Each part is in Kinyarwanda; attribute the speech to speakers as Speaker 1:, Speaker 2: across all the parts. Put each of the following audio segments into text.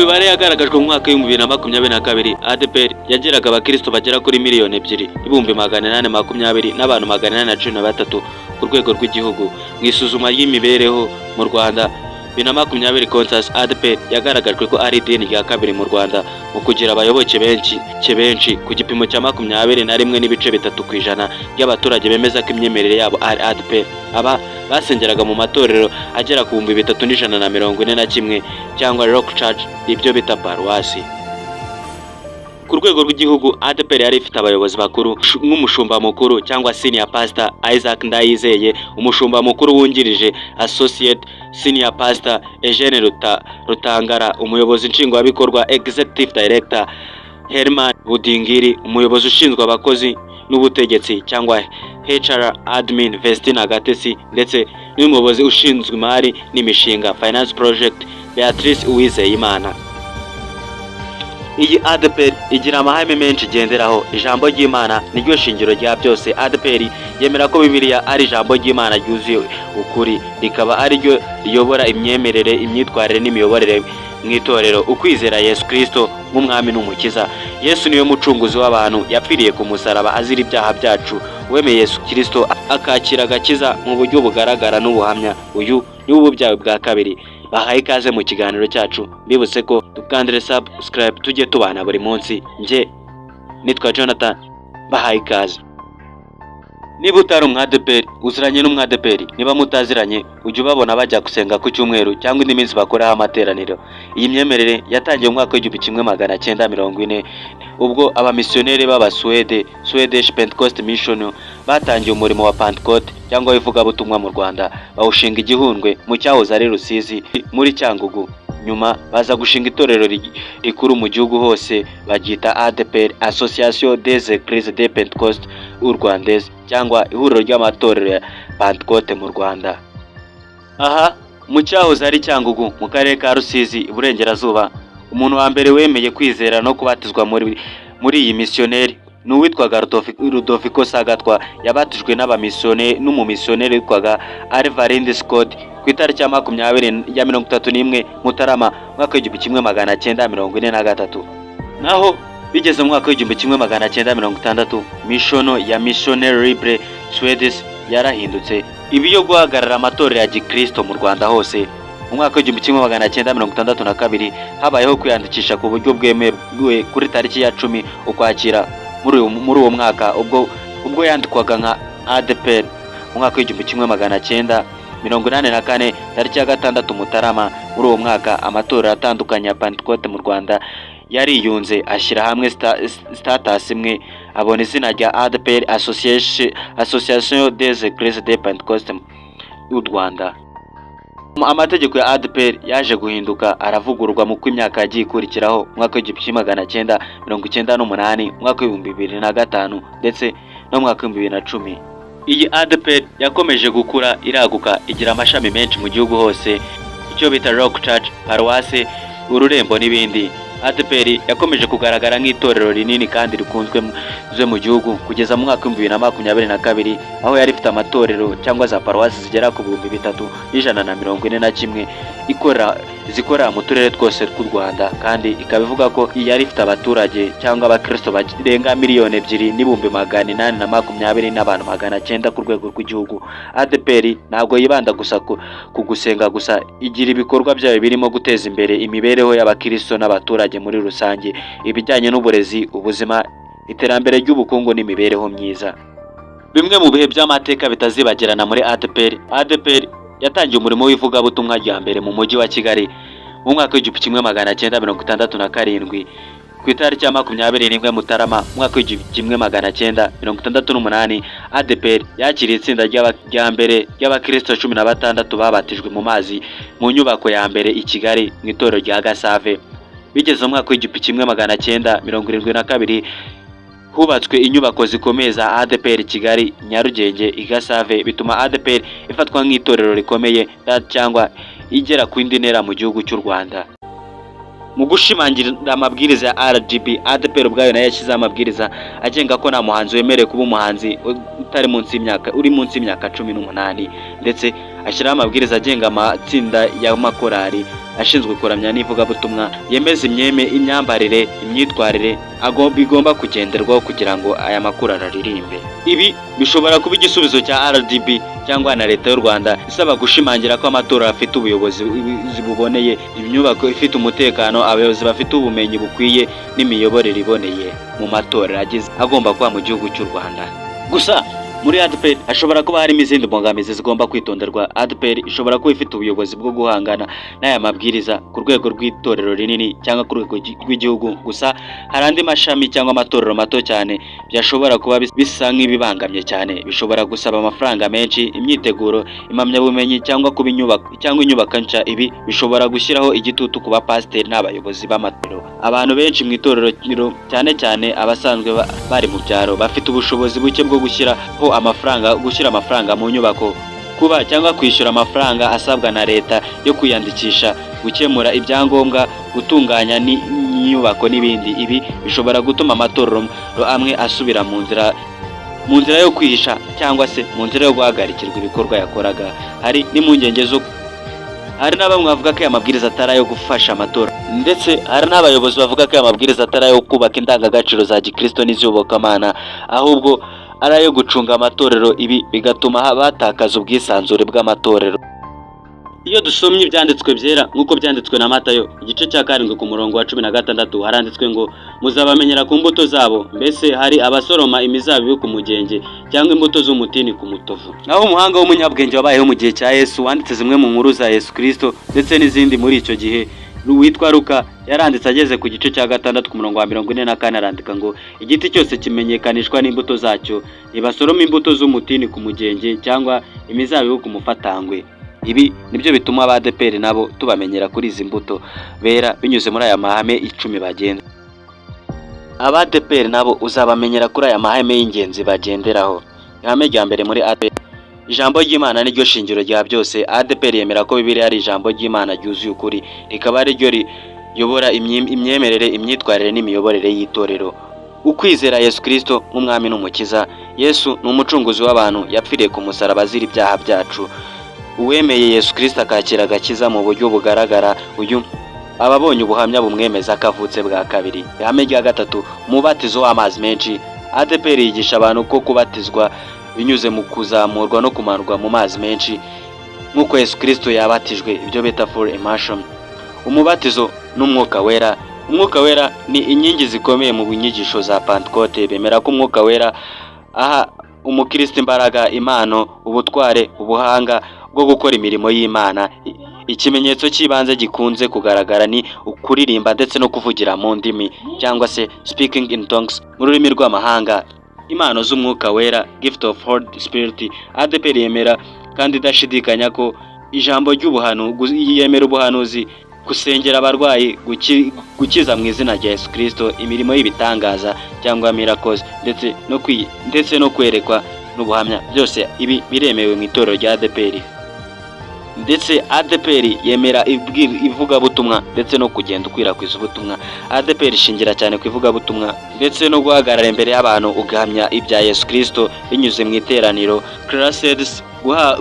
Speaker 1: Mibare yagaragajwe mu mwaka w'2022, ADEPR yageraga abakristo bagera kuri 2,820,813 ku rwego rw'igihugu. Mu isuzuma ry'imibereho mu Rwanda 2020 Census, ADEPR yagaragajwe ko ari idini rya kabiri mu Rwanda mu kugira abayoboke benshi, ku gipimo cya 21.3% by'abaturage bemeza ko imyemerere yabo ari ADEPR. Aba basengeraga mu matorero agera ku 3141 cyangwa local church, ibyo bita paruwasi. Ku rwego rw'igihugu, ADEPR yari ifite abayobozi bakuru nk'umushumba mukuru cyangwa senior pastor Isaac Ndayizeye, umushumba mukuru wungirije associate senior pastor Eugene Rutangara, umuyobozi nshingwabikorwa executive director Herman Budingiri, umuyobozi ushinzwe abakozi n'ubutegetsi cyangwa HR admin Vestina Gatesi, ndetse n'umuyobozi ushinzwe imari n'imishinga finance project Beatrice Uwizeyimana. Iyi ADEPR igira amahame menshi igenderaho. Ijambo ry'Imana niryo shingiro rya byose. ADEPR yemera ko Bibiliya ari ijambo ry'Imana ryuzuye ukuri, rikaba ari ryo riyobora imyemerere, imyitwarire n'imiyoborere mu itorero. Ukwizera Yesu Kristo nk'umwami n'umukiza. Yesu niwe mucunguzi w'abantu, yapfiriye ku musaraba azira ibyaha byacu. Wemeye Yesu Kristo akakira agakiza mu buryo bugaragara n'ubuhamya, uyu ni ububyawe bwa kabiri. Bahaye ikaze mu kiganiro cyacu. Mbibutse ko dukandire subscribe, tujye tubana buri munsi. Njye nitwa Jonathan, bahaye ikaze. Niba utari umwadeperi, uziranye n'umwadeperi. Niba mutaziranye, ujya ubabona bajya gusenga ku cyumweru cyangwa indi minsi bakoraho amateraniro. Iyi myemerere yatangiye mu mwaka w'1940, ubwo abamisiyoneri b'Abasuwede, Swedish Pentecost Mission, batangiye umurimo wa Pentecote cyangwa w'ivugabutumwa mu Rwanda, bawushinga i Gihundwe mu cyahoze ari Rusizi muri Cyangugu. Nyuma baza gushinga itorero rikuru mu gihugu hose, baryita ADEPR, Association des Églises de Pentecôte Rwandaises, cyangwa ihuriro ry'amatorero ya Pentecote mu Rwanda. Aha mu cyahoze ari Cyangugu mu karere ka Rusizi iburengerazuba, umuntu wa mbere wemeye kwizera no kubatizwa muri iyi misiyoneri ni uwitwaga Rudoviko Sagatwa. Yabatijwe n'abamisiyoneri n'umumisiyoneri witwaga Alvar Lindskog ku itariki ya 20 ya 31 Mutarama mwaka w'1943. Naho bigeze mu mwaka w'1960, mission ya Missionnaires Libres Suédois yarahindutse ibi yo guhagarara amatorero ya gikristo mu Rwanda hose. Mu mwaka w'1962 habayeho kwiyandikisha ku buryo bwemewe kuri tariki ya 10 Ukwakira muri uwo mwaka, ubwo yandikwaga nka ADEPR. Mu mwaka w'1984, tariki ya 6 Mutarama muri uwo mwaka, amatorero atandukanye ya Pentecote mu Rwanda yariyunze, ashyira hamwe status imwe, abona izina rya ADEPR, Association des Églises de Pentecôte y'u Rwanda. Amategeko ya ADEPR yaje guhinduka, aravugururwa mu uko imyaka yagiye ikurikiraho, mu mwaka w'1998, mu mwaka w'2005 ndetse no mu mwaka w'2010. Iyi ADEPR yakomeje gukura, iraguka, igira amashami menshi mu gihugu hose, icyo bita local church, paruwase, ururembo n'ibindi. ADEPR yakomeje kugaragara nk'itorero rinini kandi rikunzwe mu gihugu kugeza mu mwaka w'2022, aho yari ifite amatorero cyangwa za paruwasi zigera ku 3141 ikora zikorera mu turere twose tw'u Rwanda, kandi ikaba ivuga ko yari ifite abaturage cyangwa abakristo barenga 2,820,900 ku rwego rw'igihugu. ADEPR ntabwo yibanda gusa ku gusenga gusa, igira ibikorwa byayo birimo guteza imbere imibereho y'abakristo n'abaturage muri rusange, ibijyanye n'uburezi, ubuzima, iterambere ry'ubukungu n'imibereho myiza. Bimwe mu bihe by'amateka bitazibagirana muri ADEPR: ADEPR yatangiye umurimo w'ivugabutumwa rya mbere mu mujyi wa Kigali mu mwaka w'1967. Ku itariki ya 21 Mutarama mu mwaka w'1968, ADEPR yakiriye itsinda rya mbere ry'abakristo 16 babatijwe mu mazi mu nyubako ya mbere i Kigali mu itorero rya Gasave. Bigeze mu mwaka w'1972, hubatswe inyubako zikomeye za ADEPR Kigali, Nyarugenge, i Gasave, bituma ADEPR ifatwa nk'itorero rikomeye cyangwa igera ku yindi ntera mu gihugu cy'u Rwanda. Mu gushimangira amabwiriza ya RGB, ADEPR ubwayo nayo yashyizeho amabwiriza agenga ko nta muhanzi wemerewe kuba umuhanzi utari munsi y'imyaka uri munsi y'imyaka 18, ndetse ashyiraho amabwiriza agenga amatsinda y'amakorali. ashinzwe kuramya n'ivugabutumwa yemeza imyambarire, imyitwarire bigomba kugenderwaho kugira ngo aya makorali aririmbe. Ibi bishobora kuba igisubizo cya RDB cyangwa na Leta y'u Rwanda isaba gushimangira ko amatorero afite ubuyobozi buboneye, inyubako ifite umutekano, abayobozi bafite ubumenyi bukwiye n'imiyoborere iboneye mu matorero agize agomba kuba mu gihugu cy'u Rwanda. Gusa muri ADEPR hashobora kuba harimo izindi mbogamizi zigomba kwitonderwa. ADEPR ishobora kuba ifite ubuyobozi bwo guhangana n'aya mabwiriza ku rwego rw'itorero rinini cyangwa ku rwego rw'igihugu. Gusa hari andi mashami cyangwa amatorero mato cyane byashobora kuba bisa nk'ibibangamye cyane. Bishobora gusaba amafaranga menshi, imyiteguro, impamyabumenyi cyangwa kuba inyubako cyangwa inyubako nshya. Ibi bishobora gushyiraho igitutu ku bapasiteri n'abayobozi b'amatorero. Abantu benshi mu itorero, cyane cyane abasanzwe bari mu byaro, bafite ubushobozi buke bwo gushyiraho amafaranga, gushyira amafaranga mu nyubako, kuba cyangwa kwishyura amafaranga asabwa na Leta yo kwiyandikisha, gukemura ibyangombwa, gutunganya n'inyubako n'ibindi. Ibi bishobora gutuma amatorero amwe asubira mu nzira yo kwihisha cyangwa se mu nzira yo guhagarikirwa ibikorwa yakoraga. Hari n'impungenge zo hari na bamwe bavuga ko aya mabwiriza atari ayo gufasha amatora, ndetse hari n'abayobozi bavuga ko aya mabwiriza atari ayo kubaka indangagaciro za gikristo n'iz'Iyobokamana, ahubwo ari ayo gucunga amatorero. Ibi bigatuma batakaza ubwisanzure bw'amatorero. Iyo dusomye Ibyanditswe Byera nk'uko byanditswe na Matayo igice cya 7 ku murongo wa 16, haranditswe ngo: "Muzabamenyera ku mbuto zabo. Mbese hari abasoroma imizabibu ku mugenge cyangwa imbuto z'umutini ku mutovu?" Naho umuhanga w'umunyabwenge wabayeho mu gihe cya Yesu, wanditse zimwe mu nkuru za Yesu Kristo ndetse n'izindi muri icyo gihe, witwa Luka, yaranditse ageze ku gice cya 6 ku murongo wa 44, arandika ngo: "Igiti cyose kimenyekanishwa n'imbuto zacyo. Ntibasoroma imbuto z'umutini ku mugenge cyangwa imizabibu ku mufatangwe." Ibi nibyo bituma abadeperi nabo tubamenyera kuri izi mbuto bera binyuze muri aya mahame 10 bagenda. Abadeperi nabo uzabamenyera kuri aya mahame y'ingenzi bagenderaho. Ihame rya mbere muri ADEPR: ijambo ry'Imana niryo shingiro rya byose. ADEPR yemera ko Bibiliya ari ijambo ry'Imana ryuzuye ukuri, rikaba ari ryo riyobora imyemerere, imyitwarire n'imiyoborere y'itorero. Ukwizera Yesu Kristo nk'Umwami n'Umukiza. Yesu ni umucunguzi w'abantu, yapfiriye ku musaraba azira ibyaha byacu. Uwemeye Yesu Kristo akakira agakiza mu buryo bugaragara, uyu aba abonye ubuhamya bumwemeza ko avutse bwa kabiri. Ihame rya gatatu: umubatizo w'amazi menshi. ADEPR yigisha abantu ko kubatizwa binyuze mu kuzamurwa no kumanurwa mu mazi menshi nk'uko Yesu Kristo yabatijwe, ibyo bita full immersion. Umubatizo n'Umwuka Wera. Umwuka Wera ni inkingi zikomeye mu nyigisho za Pantekote. Bemera ko Umwuka Wera aha umukristo imbaraga, impano, ubutware, ubuhanga bwo gukora imirimo y'Imana. Ikimenyetso cy'ibanze gikunze kugaragara ni ukuririmba ndetse no kuvugira mu ndimi cyangwa se speaking in tongues mu rurimi rw'amahanga. Impano z'Umwuka Wera, gift of Holy Spirit. ADEPR yemera kandi idashidikanya ko ijambo ry'ubuhanu yemera ubuhanuzi, gusengera abarwayi, gukiza mu izina rya Yesu Kristo, imirimo y'ibitangaza cyangwa miracles, ndetse no kwerekwa n'ubuhamya. Byose ibi biremewe mu itorero rya ADEPR. Ndetse ADEPR yemera ivugabutumwa ndetse no kugenda ukwirakwiza ubutumwa. ADEPR ishingira cyane ku ivugabutumwa ndetse no guhagarara imbere y'abantu ugahamya ibya Yesu Kristo binyuze mu iteraniro, crusades,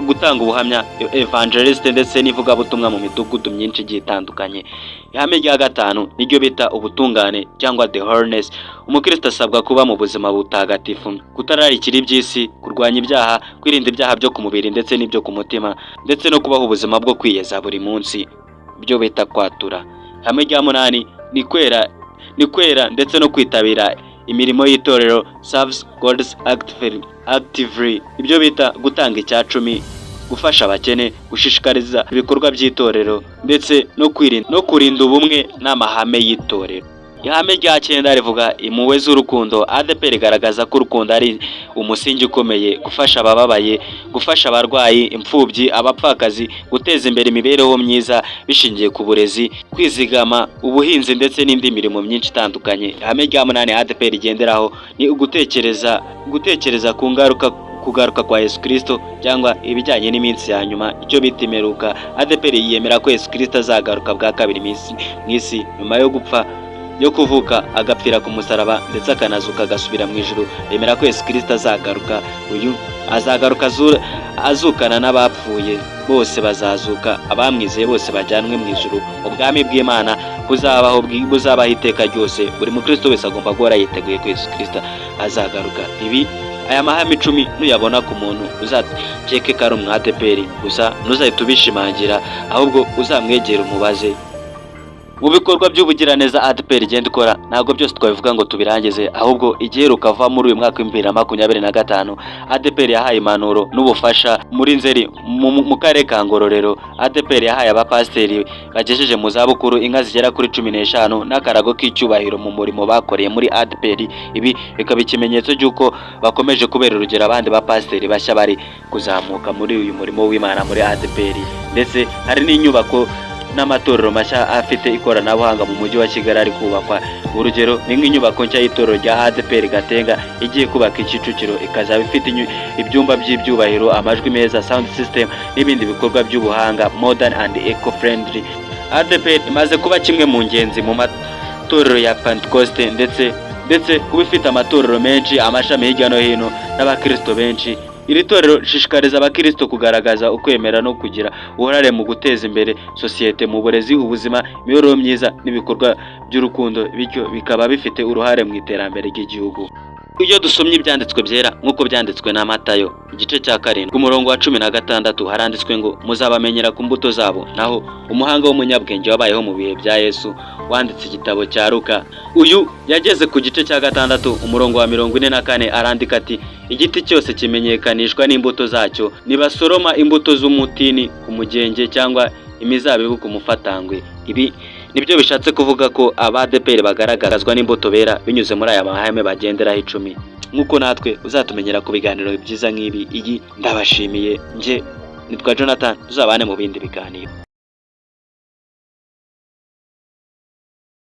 Speaker 1: gutanga ubuhamya, evangelist, ndetse n'ivugabutumwa mu midugudu myinshi igiye itandukanye. Ihame rya gatanu niryo bita ubutungane cyangwa the holiness. Umukristo asabwa kuba mu buzima butagatifu, kutararikira iby'isi, kurwanya ibyaha, kwirinda ibyaha byo ku mubiri ndetse n'ibyo ku mutima, ndetse no kubaho ubuzima bwo kwiyeza buri munsi, ibyo bita kwatura. Ihame rya munani ni kwera ndetse no kwitabira imirimo y'itorero, serves God's actively, ibyo bita gutanga icyacumi, gufasha abakene, gushishikariza ibikorwa by'itorero, ndetse no kwirinda no kurinda ubumwe n'amahame y'itorero. Ihame rya cyenda rivuga impuhwe z'urukundo. ADEPR igaragaza ko urukundo ari umusingi ukomeye: gufasha abababaye, gufasha abarwayi, imfubyi, abapfakazi, guteza imbere imibereho myiza bishingiye ku burezi, kwizigama, ubuhinzi ndetse n'indi mirimo myinshi itandukanye. Ihame rya munani ADEPR igenderaho ni ugutekereza ku ngaruka kugaruka kwa Yesu Kristo cyangwa ibijyanye n'iminsi ya nyuma, icyo bita imperuka. ADEPR yemera ko Yesu Kristo azagaruka bwa kabiri mu isi nyuma yo gupfa. yo kuvuka, agapfira ku musaraba, ndetse akanazuka agasubira mu ijuru. Bemera ko Yesu Kirisito azagaruka. Uyu azagaruka azukana n'abapfuye bose, bazazuka, abamwizeye bose bajyanwe mu ijuru. Ubwami bw'Imana buzabaho, buzabaho iteka ryose. Buri mukristo wese agomba guhora yiteguye ko Yesu Kirisito azagaruka. Ibi, aya mahame 10, nuyabona ku muntu uzakeke ko ari umwadeperi. Gusa ntuzahite ubishimangira, ahubwo uzamwegera umubaze. Mu bikorwa by'ubugiraneza ADEPR igenda ikora, ntabwo byose twabivuga ngo tubirangize, ahubwo igiheruka va muri uyu mwaka wa 2025, ADEPR yahaye impanuro n'ubufasha muri Nzeri mu karere ka Ngororero. ADEPR yahaye abapasiteri bagejeje mu zabukuru inka zigera kuri 15 n'akarago k'icyubahiro mu murimo bakoreye muri ADEPR. Ibi bikaba ikimenyetso cy'uko bakomeje kubera urugero abandi bapasiteri bashya bari kuzamuka muri uyu murimo w'Imana muri ADEPR. Ndetse hari n'inyubako n'amatorero mashya afite ikoranabuhanga mu mujyi wa Kigali ari kubakwa. Urugero ni nk'inyubako nshya y'itorero rya ADEPR Gatenga igiye kubaka i Kicukiro, ikazaba ifite ibyumba by'ibyubahiro, amajwi meza, sound system n'ibindi bikorwa by'ubuhanga, modern and eco friendly. ADEPR imaze kuba kimwe mu ngenzi mu matorero ya Pentecoste, ndetse kuba ifite amatorero menshi, amashami hirya no hino n'abakristo benshi. Iri torero rishishikariza abakristo kugaragaza ukwemera no kugira uruhare mu guteza imbere sosiyete mu burezi, ubuzima, imibereho myiza n'ibikorwa by'urukundo, bityo bikaba bifite uruhare mu iterambere ry'igihugu. Iyo dusomye ibyanditswe byera nk'uko byanditswe na Matayo igice cya 7 ku murongo wa 16, haranditswe ngo: "Muzabamenyera ku mbuto zabo." Naho umuhanga w'umunyabwenge wabayeho mu bihe bya Yesu wanditse igitabo cya Luka, uyu yageze ku gice cya 6 umurongo wa 44, arandika ati: "Igiti cyose kimenyekanishwa n'imbuto zacyo. Ntibasoroma imbuto z'umutini ku mugenge cyangwa imizabibu ku mufatangwe." Ibi nibyo bishatse kuvuga ko abadeperi bagaragazwa n'imbuto bera binyuze muri aya mahame bagenderaho 10. Nk'uko natwe uzatumenyera ku biganiro byiza nk'ibi. Iyi ndabashimiye, njye nitwa Jonathan, tuzabane mu bindi biganiro.